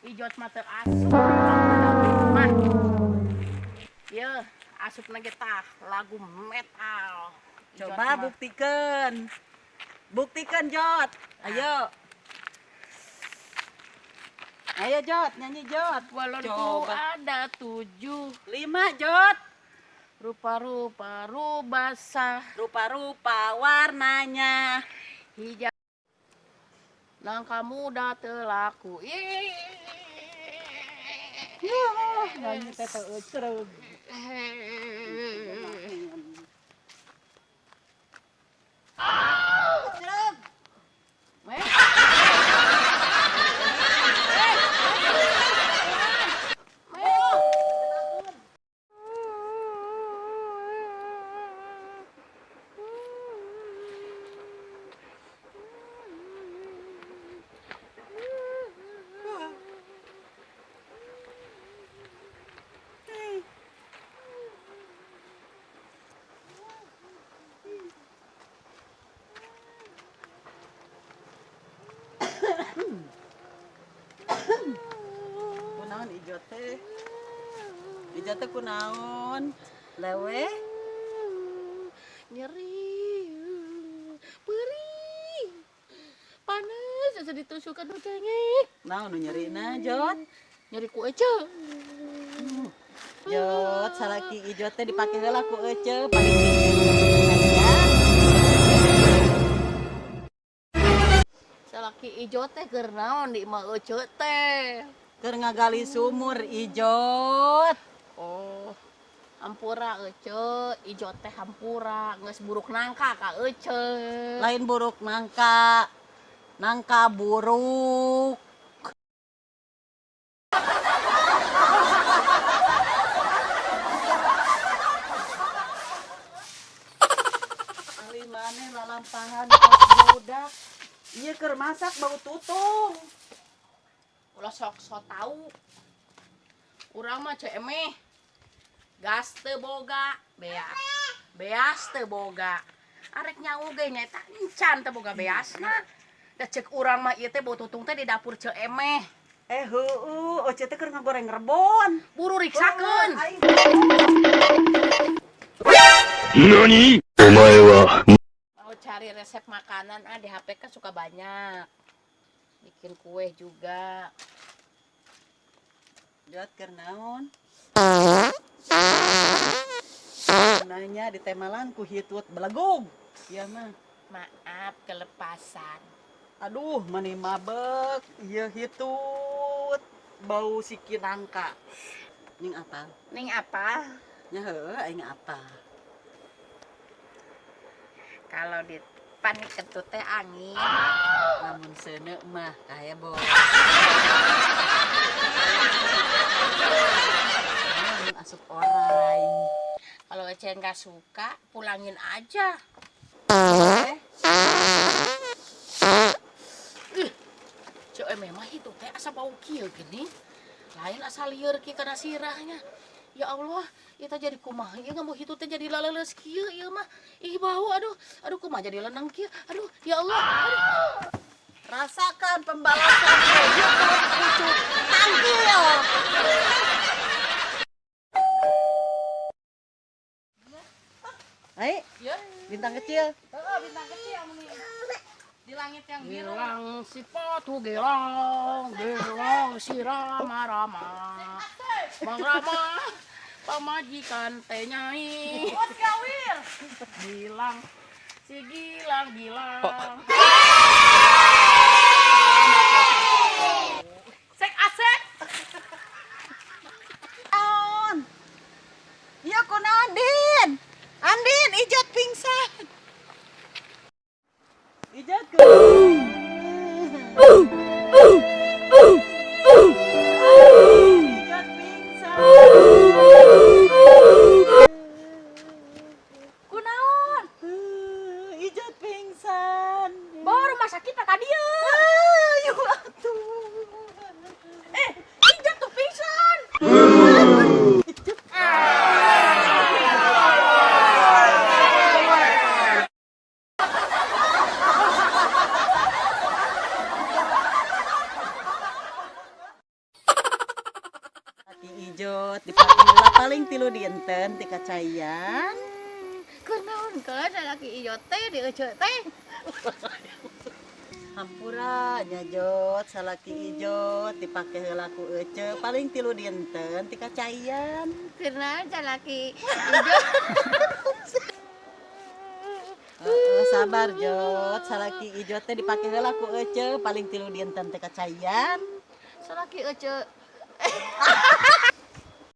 Ijot mah teu asup mah. Yeuh, asupna ge tah lagu metal. Ijot Coba mah. Buktikan. Buktikan, Jot. Ayo. Ayo, Jot, nyanyi, Jot. Balonku Coba. Ada tujuh. Lima, Jot. Rupa-rupa rubasa. Rupa-rupa warnanya. Hijau. Nangka muda teu laku. Ih. Ya, nyanyi teh teu eucereug. Eucereug. Meh. Meh. Kunaon Ijot teh? Ijot teh kunaon? Lewe? Nyeri. Perih. Panas asa ditusuk, aduh, cengek. Naon nu nyerina, Jot? Nyeri ku Ece. Jot, salaki Ijot teh dipake heula ku Ece paling tinggi. Salaki Ijot teh keur naon di imah Ece teh? Keur ngagali sumur, Ijot. Oh. Hampura Ece, Ijot teh hampura, geus buruk nangka ka Ece. Lain buruk nangka. Nangka buruk. Ali maneh lalampahan kos budak. Ieu keur masak bau tutung. Ulah sok sok tau. Urang mah, Ceu Emeh. Gas teu boga, beas. Beas teu boga. Arek nyawu ge nyaeta encan teu boga beasna. Da ceuk urang mah ieu teh bau tutung teh di dapur Ceu Emeh. Eh, heueuh, Oce teh keur ngagoreng rebon. Buru riksakeun. Aing. 何お前は Mau cari resep makanan, ah, di HP kan suka banyak. Bikin kue juga. Jot, keur naon? Nanya ditemalan ku hitut belegug. Ieu mah. Maaf, kelepasan. Aduh, mani mabek. Ieu hitut bau siki nangka. Ning apa? Ning apa? Nya heueuh, aing apa? Kalau di panik kentut teh angin. Lamun seuneu mah kaebo. Lamun asup orai. Kalau Ece nggak suka, pulangin aja. Eh, Ih, Ceu memang itu teh asa bau kieu gini. Lain asa lieur kieu kana sirahnya. Ya Allah, ieu teh jadi kumaha ieu, nggak mau hitu teh jadi laleuleus kieu ieu mah. Ih, bau, aduh, aduh, kumaha jadi lenang kieu. Aduh, ya Allah. Aduh. Rasakan pembalasan hitut pucuk tangkil. Hai, Ya, bintang kecil. Bintang kecil nih. Di langit yang biru. Gilang si patu gilang, gilang si Rama Rama. Bang Rama, pamajikan teh nyai. Gilang, si Gilang Gilang. Sek asek. Naon? Iya, kunaon, Din? Andin, Ijot pingsan. Ijot ke. Ijot pingsan. Kunaon? Ijot pingsan. Bawa rumah sakit. Ijot dipake heula paling 3 dinten ti kacaian. Kunaon ke salaki Ijot teh di Ece teh? Hampura nya, Jot, salaki Ijot dipake heula ku Ece paling 3 dinten ti kacaian. Kunaon salaki Ijot? Heeh, sabar, Jot, salaki Ijot teh dipake heula ku Ece paling 3 dinten teh kacaian. Salaki Ece.